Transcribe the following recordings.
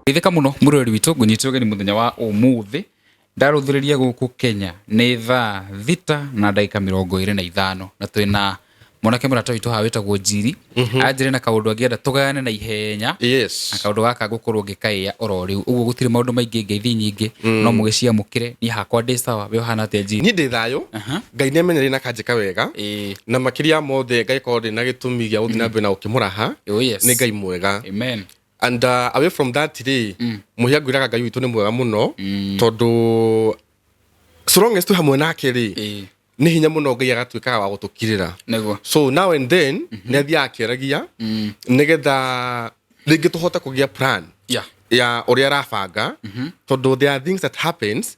Geithĩka mũno mũroreri witũ, ngũnyite ũgeni mũthenya wa ũmũthĩ. Ndarũthĩrĩria gũkũ Kenya nĩ thaa 6:25, na twĩna mwanake mũrata witũ haha wĩtagwo Njiri. Anjĩre na kaũndũ angĩenda tũgayane na ihenya. Na kaũndũ gaka ngũkorwo ngĩkaĩa oro rĩu ũguo, gũtirĩ maũndũ maingĩ, ngeithi nyingĩ no mũgĩciamũkĩre. Niĩ hakwa ndĩ sawa, we ũhana atĩa, Njiri? Niĩ ndĩ thayũ. Ngai nĩ amenyereire na kanjĩka wega. Na makĩria ya mothe ngagĩkorwo ndĩ na gĩtũmi gĩa gũthiĩ na mbere na gũkĩmũraha. Oh yes. Nĩ Ngai mwega. Amen. And away from that rĩ, mũhĩa ngwĩraga Ngai witũ nĩ mwega mũno, tondũ so long as twĩ hamwe nake rĩ, nĩ hinya mũno Ngai agatuĩkaga wa gũtũkirĩra. So now and then nĩ athiaga akĩaragia nĩgetha rĩngĩ tũhote kũgĩa plan ya ũrĩa arabanga, tondũ there are things that happens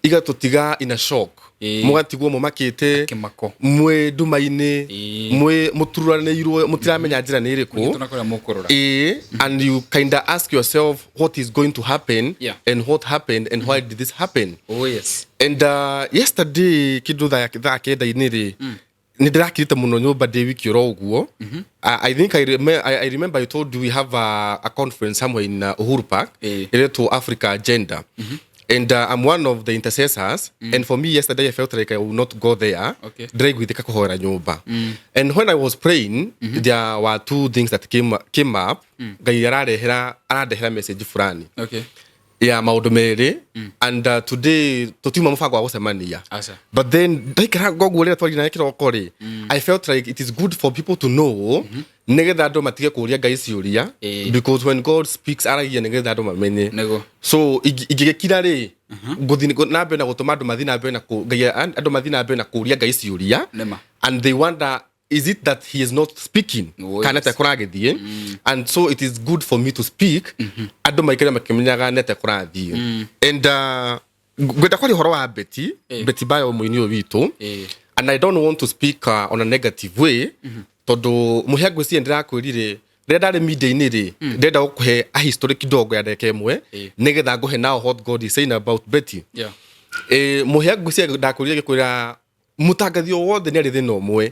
igatũtiga in a shock. Mũgatigwo mũmakĩte. Kĩmako. Mwĩ nduma-inĩ, mwĩ mũturanĩirwo, mũtiramenya njĩra nĩ ĩrĩkũ. Tuna kũrĩa mũkũrora. Ĩĩ, and you kinda ask yourself what is going to happen and what happened and why did this happen. Oh yes. And yesterday kĩndũ thaa 9-inĩ rĩ, nĩ ndĩrakirĩte mũno nyũmba ndĩ wiki oro ũguo. I think I remember I told you we have a conference somewhere in Uhuru Park ĩretwo Africa Agenda, and I'm one of the intercessors, and for me yesterday I felt like I will not go there. Ndĩraiguithĩka kũhoera nyũmba, and when I was praying there were two things that came up. Ngai ararehera arandehera message fulani ya maũndũ merĩ, and today tũtiuma mũbango wa gũcemania. Aca. But then ndaikara ngoguo rĩrĩa twarire naye kĩroko rĩ, I felt like it is good for people to know, nĩgetha andũ matige kũũria Ngai ciũria, because when God speaks aragia nĩgetha andũ mamenye. So ingĩgĩkira rĩ, ngũthiĩ na mbere na gũtũma andũ mathiĩ na mbere na andũ mathiĩ na mbere na kũũria Ngai ciũria. Nĩma. And they wonder, is it that he is not speaking kana yes. te kũragĩthiĩ? And so it is good for me to speak, andũ maikare makĩmenyaga nĩ atĩa kũrathiĩ. And ngwenda kwaria ũhoro wa Betty. Betty Bayo, mũini ũyũ witũ. And I don't want to speak on a negative way, tondũ mũhĩa ngwĩciria ndĩrakwĩrire rĩrĩa ndarĩ media-inĩ rĩ, ndĩrenda gũkũhe a history kidogo ya ndagĩka 1 nĩgetha ngũhe now what God is saying about Betty. Mũhĩa ngwĩciria ndakwĩrire gĩkwĩra mũtangathi o wothe nĩ arĩ thĩna ũmwe.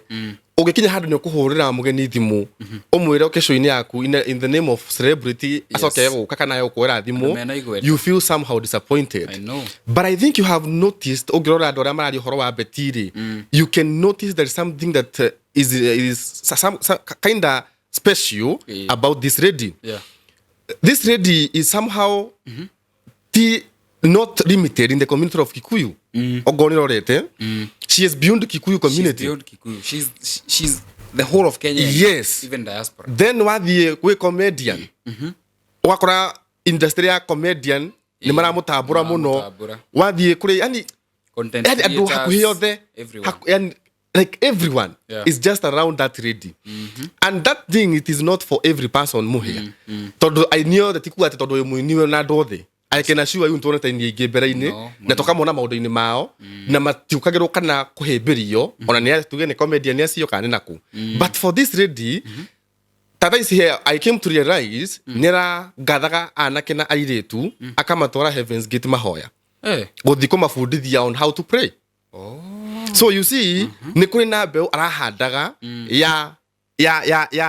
Ũngĩkinya handũ nĩ ũkũhũrĩra mũgeni thimũ ũmwĩre ũke show-inĩ yaku in the name of celebrity, acoke gũka kana gũkuoera thimũ, Andũ mena igweta. you feel somehow disappointed. I know. But I think you have noticed, ũngĩrora andũ arĩa mararia ũhoro wa Betty rĩ, you can notice there is something that is some kinda special about this lady. This lady is somehow ti not limited in the community of Kikuyu. Okorwo nĩ rorete, she is beyond Kikuyu She's community. Beyond Kikuyu. She's the whole of Kenya and even diaspora. Then wathiĩ gwĩ comedian, ũgakora industry ya comedian nĩ maramũtambũra mũno. Maramũtambũra. Wathiĩ kũrĩ yani Content yani andũ creators, hakuhĩ othe, everyone. Yani, like everyone is just around that lady, and that thing, it is not for every person, muhia, tondũ aini othe ti kuga atĩ tondũ wĩ mũini we na andũ othe. I can assure you nĩtuonete aini aingĩ mbere-inĩ No, na tũkamona maũndũ-inĩ mao na matiũkagĩrwo kana kũhĩmbĩrio, ona nĩ tuge nĩ comedian acio kana nĩ nakũ. But for this lady, ta thaa ici here, I came to realize nĩ arangathaga anake na airĩtu akamatwara Heavens Gate mahoya, gũthiĩ kũmabundithia on how to pray. So you see, nĩ kũrĩ na mbeũ arahandaga ya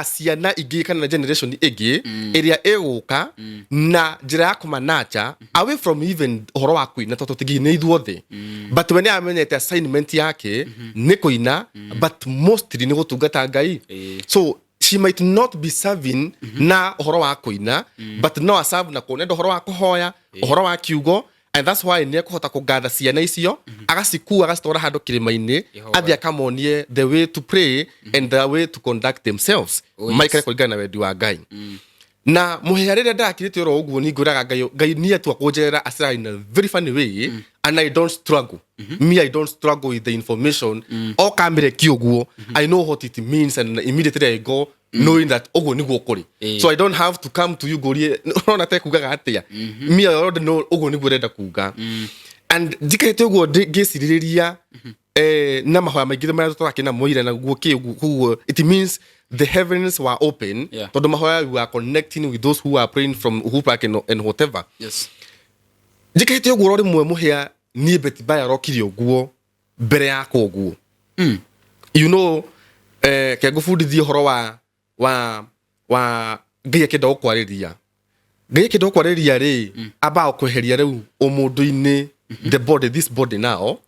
ciana ingĩ kana generation ĩngĩ ĩrĩa ĩgũka na njĩra ya kũmanacha away from even ũhoro wa kũina, tondũ tũtingĩ ithuothe, but we nĩ amenyete assignment yake nĩ kũina, but mostly nĩ gũtungata Ngai. So she might not be serving na ũhoro wa kũina, but no aserve na kuonenda ũhoro wa kũhoya, ũhoro wa kiugo, and that's why nĩ ekũhota kũgatha ciana icio, agacikua, agacitwara handũ kĩrĩma-inĩ, Ihoya. athiĩ akamonie the way to pray and the way to conduct themselves, maikare kũringana na wendi wa Ngai. Na mũhĩa rĩrĩa ndakirĩte oro ũguo, nĩ ngwĩraga Ngai, Ngai niĩ atua kũnjerera acera in a very funny way, and I don't struggle. Me, I don't struggle with the information. O kamĩreki ũguo, I know what it means, and immediately I go knowing that ũguo nĩguo kũrĩ. So I don't have to come to you ngũrie ũrona te kugaga atĩa. Me, I already know ũguo nĩguo ũrenda kuga. And njikarĩte ũguo ngĩcirĩrĩria na mahoya maingĩ marĩa tũrakĩna moira naguo kĩ ũguo, koguo it means the heavens were open, tondũ mahoya, we are connecting with those who are praying from Uhuru Park and whatever. Njĩkĩte ũguo ro rĩmwe, mũhĩa, niĩ Betty Bayo arokire ũguo mbere yakwa ũguo. Ke ngũbundithie ũhoro wa Ngai akĩenda gũkwarĩria. Ngai akĩenda gũkwarĩria rĩ, ambaga kweheria rĩu ũmũndũ-inĩ, the body, this body now,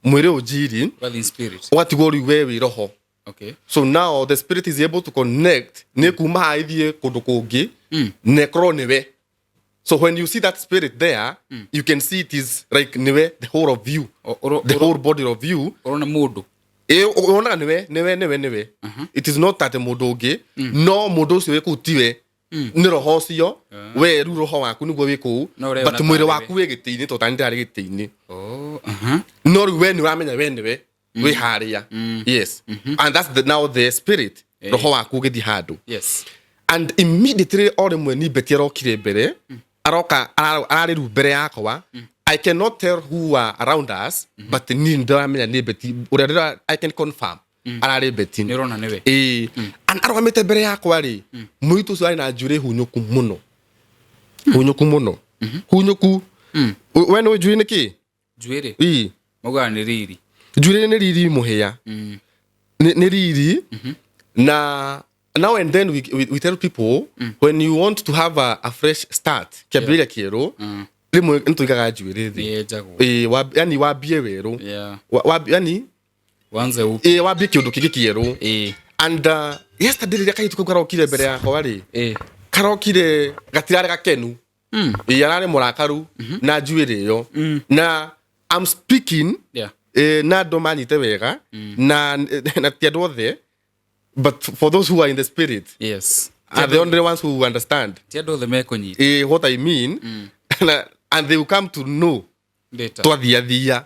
mwĩrĩ ũyũ njiri, Ũgathiĩ in spirit. Ũgatigwo rĩu we wĩ roho. So now the spirit is able to connect, nĩ kuma haha ithiĩ kũndũ kũngĩ na ĩkorwo nĩwe. So when you see that spirit there, you can see it is like nĩwe, the whole of you, the whole body of you. Ũrona mũndũ. Ĩ, wonaga nĩwe, nĩwe, nĩwe, nĩwe. It is not atĩ mũndũ ũngĩ, no mũndũ ũcio wĩ kũu tiwe, nĩ roho ũcio. We rĩu roho waku nĩguo wĩ kũu, No ũreyona but mwĩrĩ tarĩ waku wĩ gĩtĩ-inĩ, tondũ tani ndĩrarĩ gĩtĩ-inĩ. Oh, aha. No rĩu we nĩ ũramenya we nĩwe wĩ harĩa. Yes, and that's now the spirit, roho waku ũgĩthiĩ handũ. And immediately, o rĩmwe, ni Betty arokire mbere, aroka ararĩ rĩu mbere yakwa. I cannot tell who are around us, but ni ndĩramenya nĩ Betty ũrĩa ndĩra, I can confirm ararĩ Betty. Nĩ ũrona nĩwe. Ĩĩ, and arũgamĩte mbere yakwa rĩ, mũirĩtu ũcio arĩ na njuĩrĩ hunyũku mũno, hunyũku mũno, hunyũku. We nĩ njuĩrĩ nĩ kĩ? Njuĩrĩ. Ĩĩ. Maugaga nĩ riri. Njuĩrĩ nĩ riri, mũhĩa nĩ riri. Na now and then we tell people, when you want to have a fresh start, kĩambĩrĩria kĩerũ, rĩmwe nĩ tũigaga njuĩrĩ Nĩ thĩ. yenjagwo. Ĩĩ, yani wambie werũ. Yani Wanze upya. Ĩĩ, wambie kĩũndũ kĩngĩ kĩerũ. And yesterday, rĩrĩa kairĩtu kau karokire mbere yakwa rĩ, karokire gatirarĩ gakenu. Ĩĩ, ararĩ mũrakaru na njuĩrĩ ĩyo. Na I'm speaking, na andũ manyite wega, na ti andũ othe, but for those who are in the spirit are the only ones who understand. Ti andũ othe mekũnyita. What I mean, and they will come to know Later. twathiathia.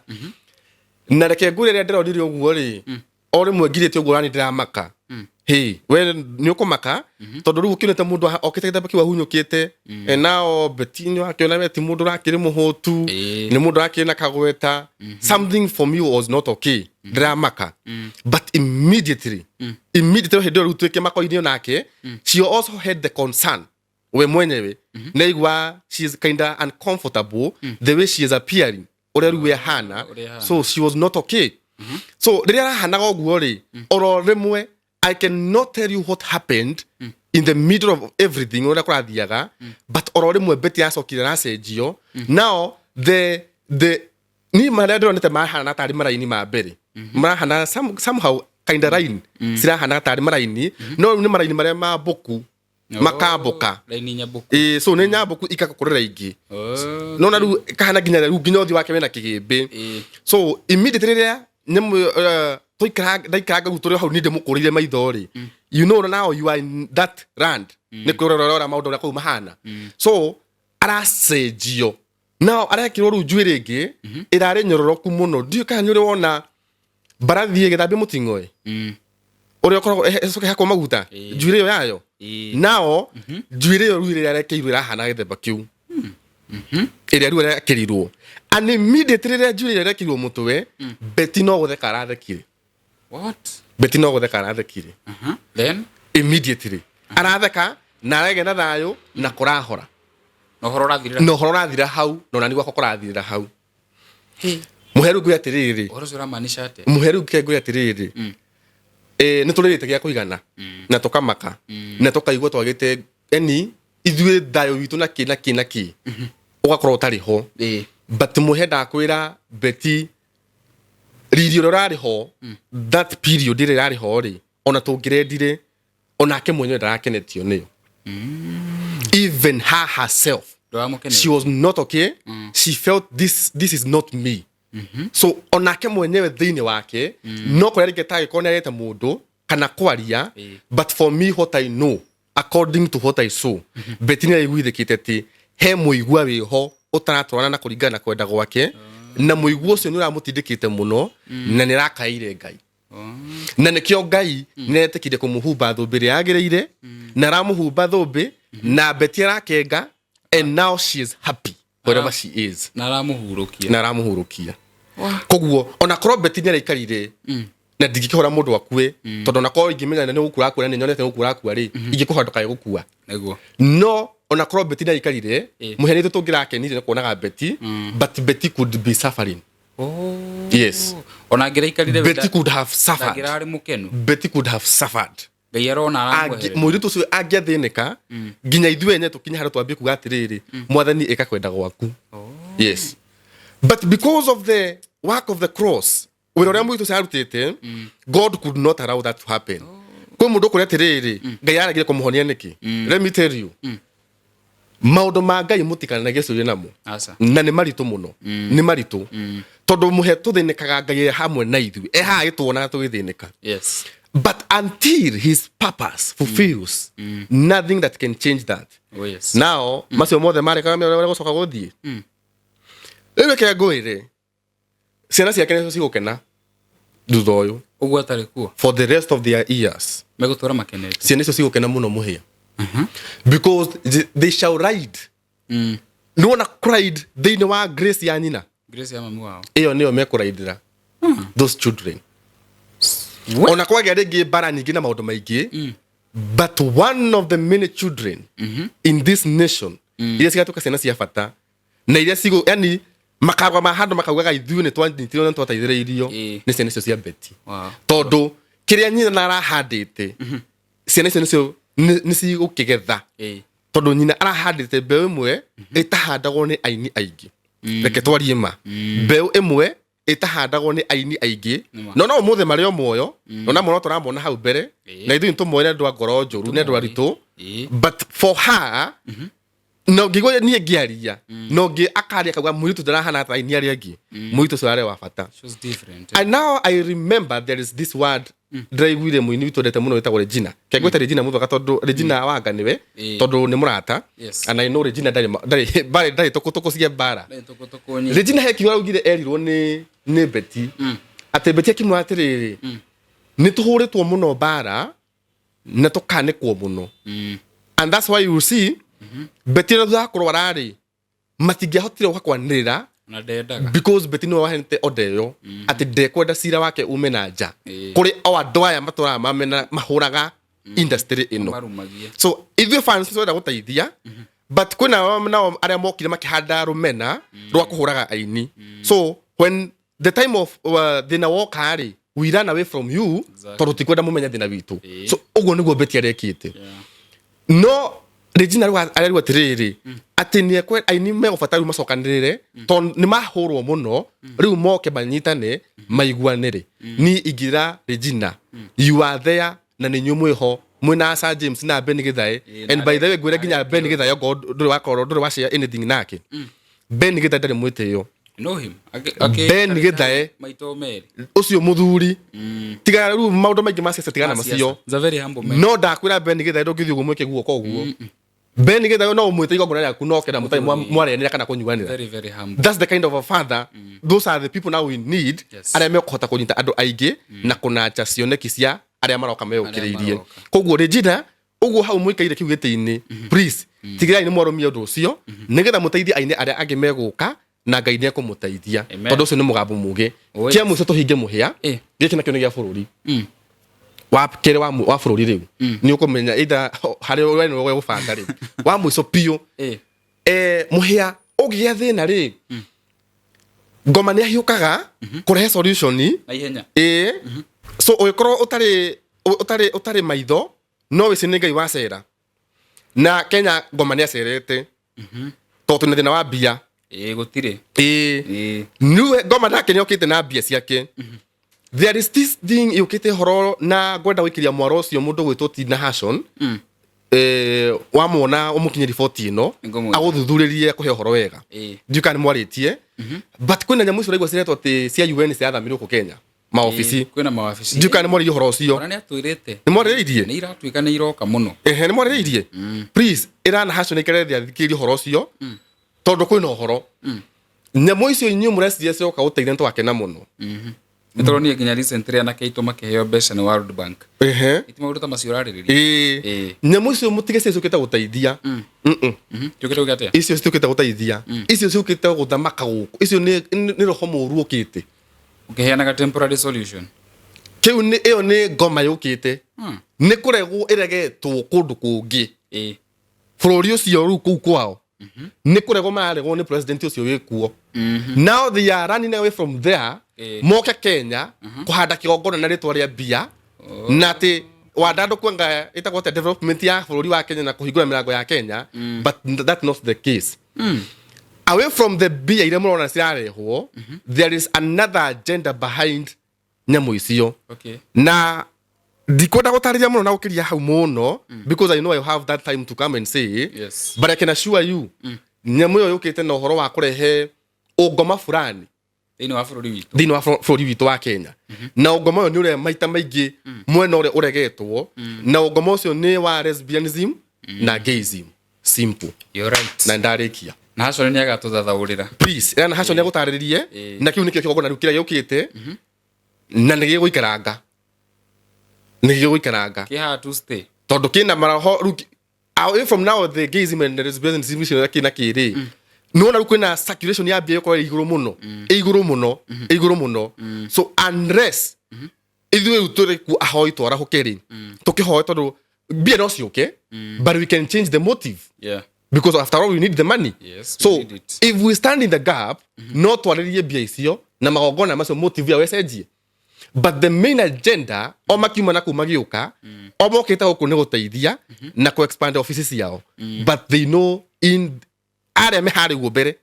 Na reke ngwĩre, rĩrĩa ndĩronire ũguo rĩ, o rĩmwe ngirĩte ũguo nani ndĩramaka. Hey, we nĩ ũkũmaka, tondũ rĩu ũkĩonete mũndũ okĩte gĩtamba kĩu ahunyũkĩte. And now Betty nĩ wakĩona we ti mũndũ ũrakĩrĩ mũhũtu, nĩ mũndũ ũrakĩrĩ na kagweta. Something for me was not okay. Ndĩramaka, but immediately hĩndĩ ĩyo rĩu twĩ kĩmako-inĩ onake, she also had the concern we mwenyewe, naigua she is kinda uncomfortable the way she is appearing, ũrĩa rĩu we ahana. Ũrĩa ahana. So she was not okay. So rĩrĩa arahanaga ũguo rĩ, oro rĩmwe, I cannot tell you what happened in the middle of everything ũrĩa kũrathiaga, but oro rĩmwe Betty acokire aracenjio. Now the niĩ marĩa ndĩronete marahana tarĩ maraini ma mbere, marahana somehow kinda line, cirahana tarĩ maraini, no rĩu nĩ maraini marĩa mambũku, makambũka. Raini nyambũku. Ĩĩ, so nĩ nyambũku ikakũrĩra ingĩ. Nona rĩu kahana nginya rĩu nginya ũthiũ wake wĩna kĩgĩmbĩ. So immediately rĩrĩa nyamũ twaikara, ndaikaranga rĩu tũrĩ o hau, niĩ ndĩmũkũrĩire maitho rĩ, you know now you are in that land, nĩ kwĩrora maũndũ ũrĩa kũu mahana. So aracenjio now, arekĩrwo rĩu njuĩrĩ ĩngĩ ĩrarĩ nyororoku mũno. Ndiũĩ kana nĩ ũrĩ wona mbarathi ĩgĩthambia mũting'oe, ũrĩa ũkoragwo ĩcoke hakwo maguta, njuĩrĩ ĩyo yayo. Nao njuĩrĩ ĩyo rĩu ĩrĩa arekeirwo ĩrahana gĩthemba kĩu ĩrĩa rĩu arekĩrirwo. And immediately rĩrĩa njuĩrĩ ĩrĩa arekĩrirwo mũtwe, Betty no gũtheka arathekire. What? Betty no gũtheka arathekire. Then Immediately aratheka na aregĩa na thayũ na kũrahora. Na ũhoro ũrathirĩra. Na ũhoro ũrathira hau, na onani gwakwa kũrathirĩra hau. Mũheru, ngwĩre atĩrĩrĩ. Ũhoro ũcio ũramaanisha atĩa? Mũheru, ngwĩre atĩrĩrĩ, nĩ tũrĩrĩte gĩa kũigana na tũkamaka na tũkaigua twagĩte, yani ithuĩ thayũ witũ na kĩ na kĩ na kĩ ũgakorwo ũtarĩ ho. But mũhe, ndakwĩra, Betty riri ũrĩa ũrarĩ ho that period ĩrĩa ĩrarĩ ho rĩ, ona tũngĩrendire, onake mwenyewe ndarakenetio nĩyo, even her herself. Ndũramũkenera. She was not okay. She felt this is not me. So onake mwenyewe thĩinĩ wake no kũrĩa rĩngĩ tagĩkorwo nĩ arĩte mũndũ kana kwaria. But for me, what I know, according to what I saw, Betty nĩ aiguithĩkĩte atĩ he mũigua wĩho ũtaratwarana na kũringana na kwenda gwake, na mũigua ũcio nĩ ũramũtindĩkĩte mũno na nĩ arakaĩire Ngai, na nĩkĩo Ngai nĩ etĩkire kũmũhumba thũmbĩ ĩrĩa yagĩrĩire, na aramũhumba thũmbĩ na Betty arakenga, and now she is happy wherever she is. Na aramũhurũkia. Na aramũhurũkia. Koguo ona korwo Betty nĩ araikarire, na ndingĩkĩhora mũndũ akue, tondũ ona korwo ingĩmenya nĩ gũkua akua na nĩ nyonete nĩ gũkua akua rĩ, ingĩkũhora ndũkae gũkua. No ona korwo Betty nĩ aikarire, mũhĩa nĩ tũngĩrakenire nĩ kuonaga Betty, but Betty could be suffering. Oh. Yes. Ona angĩraikarire, Betty could have suffered. ndangĩrarĩ mũkenu. Betty could have suffered. Ngai arona aramwehereria. Mũirĩtu ũcio angĩathĩnĩka nginya ithuĩ ene tũkinye harĩa twambie kuga atĩrĩrĩ, Mwathani, ĩka kwenda gwaku. Yes, but because of the work of the cross, wĩra ũrĩa mũirĩtu ũcio arutĩte, God could not allow that to happen. Kwĩ mũndũ ũkũrĩa atĩrĩrĩ, Ngai aregire kũmũhonia nĩkĩ? Let me tell you, maũndũ ma Ngai mũtikanagĩcurie namo. Aca. Na nĩ maritũ mũno, nĩ maritũ, tondũ mũhe tũthĩnĩkaga, Ngai e hamwe na ithuĩ, e haha agĩtuonaga tũgĩthĩnĩka. But until his purpose fulfills, nothing that can change that. Oh, yes. Now macio mothe marekaga mĩrore gũcoka gũthiĩ. Rĩu reke ngwĩre, ciana ciake nĩcio cigũkena thutha ũyũ. Ũguo atarĩ kuo. For the rest of their years. Megũtũra makenete. Ciana icio cigũkena mũno, mũhĩa, because they shall ride, nĩwona ride thĩinĩ wa grace ya nyina. Grace ya mami wao. Ĩyo nĩyo mekũraidĩra those children. Ona kwagĩa rĩngĩ mbara nyingĩ na maũndũ maingĩ, but one of the many children in this nation iria cigatuĩka ciana cia bata na iria cigũ, yani makarũgama handũ makaugaga, "Ithuĩ nĩ twanyitirwo na twateithĩrĩirio nĩ ciana icio cia Beti." Tondũ kĩrĩa nyina arahandĩte, ciana icio nĩcio nĩ cigũkĩgetha, tondũ nyina arahandĩte mbeũ ĩmwe ĩtahandagwo nĩ aini aingĩ. Reke twarie ma, mbeũ ĩmwe ĩtahandagwo nĩ aini aingĩ. Nĩma. No no ũmũthĩ marĩ o muoyo, no na mũno tũramona hau mbere, na ithuĩ nĩtũmoĩ nĩ andũ a ngoro njũru, nĩ andũ aritũ. But for her, na ũngĩigua niĩ ngĩaria na ũngĩ akaria akauga mũirĩtu ndarahana ta aini arĩa angĩ, mũirĩtu ũcio arĩ wa bata. She was different. And now I remember there is this word ndĩraiguire mũini witũ endete mũno wĩtagwo Regina. Kengwĩta Regina Mũthaka, tondũ Regina Wanga nĩwe, tondũ nĩ mũrata. And I know Regina ndarĩ ndarĩ tũkũtũkũ cia mbara. Nĩ tũkũtũkũ nyingĩ. Regina he kiugo araugire erirwo nĩ Beti, atĩ Beti akimwĩra atĩrĩrĩ, nĩ tũhũrĩtwo mũno mbara na tũkanĩkwo mũno. And that's why you see Beti ona thutha wa kũrwara rĩ, matingĩahotire gũka kwanĩrĩra. Na ndendaga. Because Beti nĩwe waheanĩte order ĩyo atĩ ndekwenda cira wake ume na nja kũrĩ o andũ aya matũraga mamena mahũraga industry ĩno. Marumagia. So ithuĩ fans twenda gũteithia, but kwĩna nao arĩa mokire makĩhanda rũmena rwa kũhũraga aini. So when the time of thĩna woka rĩ, we run away from you, tondũ tikwenda mũmenye thĩna witũ. So ũguo nĩguo Beti arekĩte. No Regina rĩu arerwo atĩrĩrĩ, atĩ nĩ aini megũbata rĩu macokanĩrĩre, tondũ nĩ mahũrwo mũno, rĩu moke manyitane maiguanĩre. Ni ingĩra Regina, you are there, na nĩ inyuĩ mwĩho mwĩna Sir James na Ben Githae. And by the way, ngwĩre nginya Ben Githae, okorwo ndũrĩ wakorwo ndũrĩ wa share anything nake, Ben Githae ndarĩ mwĩtĩo. Know him. Ben Githae. Maito merĩ. Ũcio mũthuri, tigana rĩu maũndũ maingĩ ma ciaca, tigana macio. He's a very humble man. No ndakwĩra, Ben Githae ndũngĩthiĩ ũguo mwĩke guoko ũguo. Ben Githae no ũmwĩte igongona rĩaku no kenda mũtarĩ mwarĩanĩra kana kũnyuanĩra. Very, very humble. That's the kind of a father, those are the people now we need, arĩa mekũhota kũnyita andũ aingĩ na kũnacha cioneki cia arĩa maroka meyũkĩrĩirie. Maroka. Koguo Regina, ũguo hau mũikaire kĩu gĩtĩ-inĩ, please tigĩrai nĩ mwarũmia ũndũ ũcio, nĩgetha mũteithie aini arĩa angĩ megũka, na Ngai nĩ ekũmũteithia. Amen. Tondũ ũcio nĩ mũgambo mũgĩ. Oh, Kĩa yes. mũico tũhinge mũhĩa, gĩkĩ nakĩo nĩ gĩa bũrũri wa kerĩ wa bũrũri. Rĩu nĩ ũkũmenya either harĩa we nĩwe ũgũbanga rĩu wa mũico biũ. Mũhĩa ũngĩgĩa thĩna rĩ, ngoma nĩ ahiũkaga kũrehe solution Na ihenya. Ĩĩ, so ũgĩkorwo ũtarĩ maitho no wĩci nĩ Ngai wacera na Kenya, ngoma nĩ acerete tondũ twĩna thĩna wa mbia. Ĩĩ, gũtirĩ. Ĩĩ. Niwe ngoma nake nĩ okĩte na mbia ciake. There is this thing yũkĩte horo na ngwenda gũikĩria mwaro ũcio mũndũ gwĩtwo Tina Hashon. Wamwona ũmũkinye riboti ĩno. Nĩngũmwĩra. Agũthuthurĩrie kũhe ũhoro wega. Ndiũĩ kana nĩ mwarĩtie, but kwĩna nyamũ icio ũraigua ciretwo atĩ cia UN cirathamĩrwo gũkũ Kenya, maobici. Kwĩna mawabici. Ndiũĩ kana nĩ mwarĩrie ũhoro ũcio. Ona nĩ atwĩrĩte. Nĩ mwarĩrĩirie? Nĩ iratuĩka nĩ iroka mũno. Ehe, nĩ mwarĩrĩirie? Please ĩrana Hashon aikare thĩ athikĩrĩrie ũhoro ũcio, tondũ kwĩna ũhoro nyamũ icio inyuĩ mũreciria cioka gũteithia, nĩ twakena mũno. Nĩ tũronire nginya recently anake aitũ makĩheo mbeca nĩ World Bank. Iti maũndũ ta macio ũrarĩrĩria. Ĩĩ. Nyamũ icio mũtige cio ciũkĩte gũteithia. Ciũkĩte gũka atĩa? Icio citiũkĩte gũteithia, icio ciũkĩte gũthamaka gũkũ. Icio nĩ roho mũũru ũkĩte. Ũkĩheanaga temporary solution. Kĩu nĩ ĩyo nĩ ngoma yũkĩte, nĩ kũregwo ĩregetwo kũndũ kũngĩ. Bũrũri ũcio rĩu kũu kwao nĩ kũregwo mararegwo nĩ president ũcio wĩkuo. Now they are running away from there, moke Kenya kũhanda kĩgongona na rĩtwa rĩa mbia, na atĩ Wandandũku anga ĩtagwo atĩa, development ya bũrũri wa Kenya na kũhingũra mĩrango ya Kenya, but that's not the case. Away from the mbia iria mũrona cirarehwo, there is another agenda behind nyamũ icio. Na ndikwenda gũtarĩria mũno na gũkĩria hau mũno because I know I have that time to come and say. But I can assure you, nyamũ ĩyo yũkĩte na ũhoro wa kũrehe ũngoma fulani thĩinĩ wa bũrũri witũ. Thĩinĩ wa bũrũri witũ wa Kenya. Na ũngoma ũyũ nĩ ũrĩa maita maingĩ mwena ũrĩa ũregetwo, na ũngoma ũcio nĩ wa lesbianism na gayism, simple. You're right. Na ndarĩkia. Na Hashon nĩ agatũthathaũrĩra. Please, na hacio nĩ agũtarĩrie. Na kĩu nĩkĩo kĩgongona rĩu kĩrĩa gĩũkĩte na nĩ gĩgũikaranga, nĩ gĩgũikaranga. Kĩ haha to stay. Tondũ kĩna maroho rĩu away from now the gayism and the lesbianism icio na kĩna kĩrĩ, nĩwona rĩu kwĩna circulation ya mbia ĩkorwo ĩ igũrũ mũno, ĩ igũrũ mũno, ĩ igũrũ mũno. So unless ithuĩ rĩu tũrĩ kuo ahoi twarahũke rĩ, tũkĩhoe, tondũ mbia no ciũke, but we can change the motive because after all we need the money. Yes, we So need it. if we stand in the gap, no twarĩrie mbia icio na magongona macio, motive yao ĩcenjie. But the main agenda, o makiuma na kuu magĩũka, o mokĩte gũkũ nĩ gũteithia na kũ expand offices ciao, but they know in arĩa me harĩa ũguo mbere,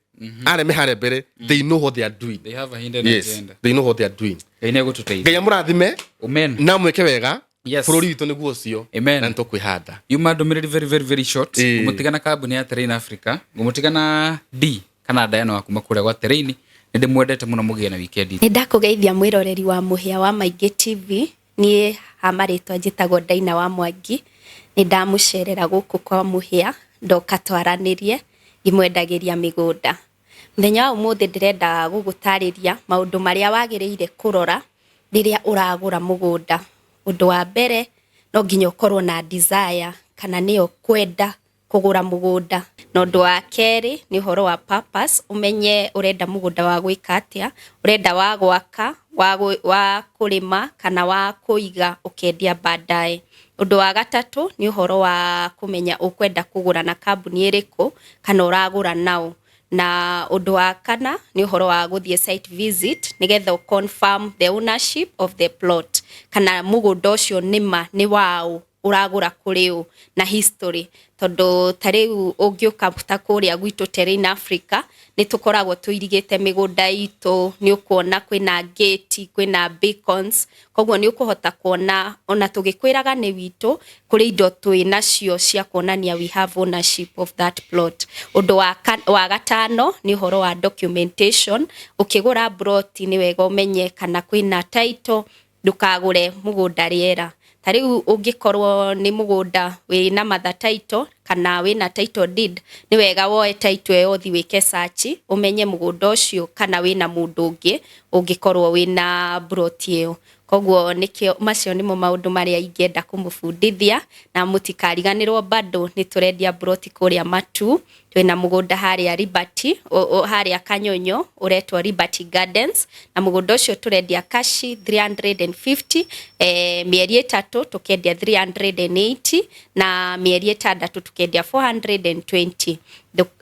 arĩa me harĩa mbere, they know what they are doing. They have a hidden agenda. They know what they are doing. Ngai nĩ egũtũteithia. Ngai amũrathime. Amen. Na mwĩke wega. Bũrũri witũ nĩguo ũcio. Amen. Na nĩtũkwĩhanda. Yuma ndũmĩrĩri very very very short. Ngũmũtiga na kambuni ya Terrain Africa, ngũmũtiga na D kana Diana wa kuma kũrĩa gwa Terrain. Nĩ ndĩmwendete mũno, mũgĩe na weekend. Nĩ ndakũgeithia mwĩroreri wa Mũhĩa wa Maingĩ TV. Niĩ ha marĩtwa njĩtagwo Daina wa Mwangi. Nĩ ndamũcerera gũkũ kwa Mũhĩa, ndoka twaranĩrie ngĩmwendagĩria mĩgũnda. Mũthenya wa ũmũthĩ ndĩrenda gũgũtarĩria maũndũ marĩa wagĩrĩire kũrora rĩrĩa ũragũra mũgũnda. Ũndũ wa mbere, no nginya ũkorwo na desire kana nĩyo kwenda kũgũra mũgũnda. Na ũndũ wa kerĩ nĩ ũhoro wa purpose, ũmenye ũrenda mũgũnda wa gwĩka atĩa, ũrenda wa gwaka, wa kũrĩma kana wa kũiga ũkendia baadaye. Ũndũ wa gatatũ nĩ ũhoro wa kũmenya ũkwenda kũgũra na kambuni ĩrĩkũ kana ũragũra naũ. Na ũndũ wa kana nĩ ũhoro wa gũthiĩ site visit nĩgetha ũ confirm the ownership of the plot, kana mũgũnda ũcio nĩma nĩ waũ, ũragũra kũrĩ ũ, na history. Tondũ ta rĩu ũngĩũka ta kũrĩa gwitũ Terrain Africa, nĩ tũkoragwo tũirigĩte mĩgũnda itũ. Nĩ ũkuona kwĩna gate, kwĩna beacons, koguo nĩ ũkũhota kuona ona tũgĩkwĩraga nĩ witũ, kũrĩ indo twĩ nacio cia kuonania we have ownership of that plot. Ũndũ wa gatano nĩ ũhoro wa documentation. Ũkĩgũra plot nĩ wega ũmenye kana kwĩna title, ndũkagũre mũgũnda rĩera. Ta rĩu ũngĩkorwo nĩ mũgũnda wĩna mother title kana wĩna title deed, nĩ wega woe title ĩyo ũthiĩ wĩke search, ũmenye mũgũnda ũcio kana wĩna mũndũ ũngĩ ũngĩkorwo wĩna plot ĩyo. Koguo nĩkĩo macio nĩmo maũndũ marĩa ingĩenda kũmũbundithia. Na mũtikariganĩrwo, bado nĩ tũrendia plot kũrĩa Matu. Twĩna mũgũnda harĩa Liberty, harĩa Kanyonyo, ũretwo Liberty Gardens, na mũgũnda ũcio tũrendia cash 350, mĩeri 3 tũkendia 380, na mĩeri 6 tũkendia 420.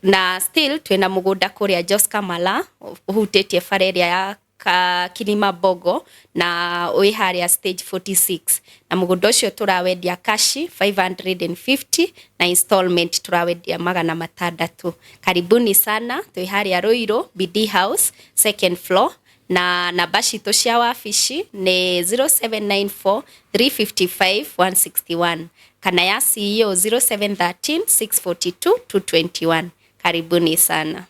Na still twĩna mũgũnda kũrĩa Joska Mala, ũhutĩtie bara ĩrĩa ya Kilima Bogo, na wĩ harĩa stage 46, na mũgũnda ũcio tũrawendia cash 550 na installment tũrawendia 600. Karibuni sana. Twĩ harĩa Ruiru, BD House, second floor, na namba citũ cia wabici nĩ 0794 355 161 kana ya CEO 0713 642 221. Karibuni sana.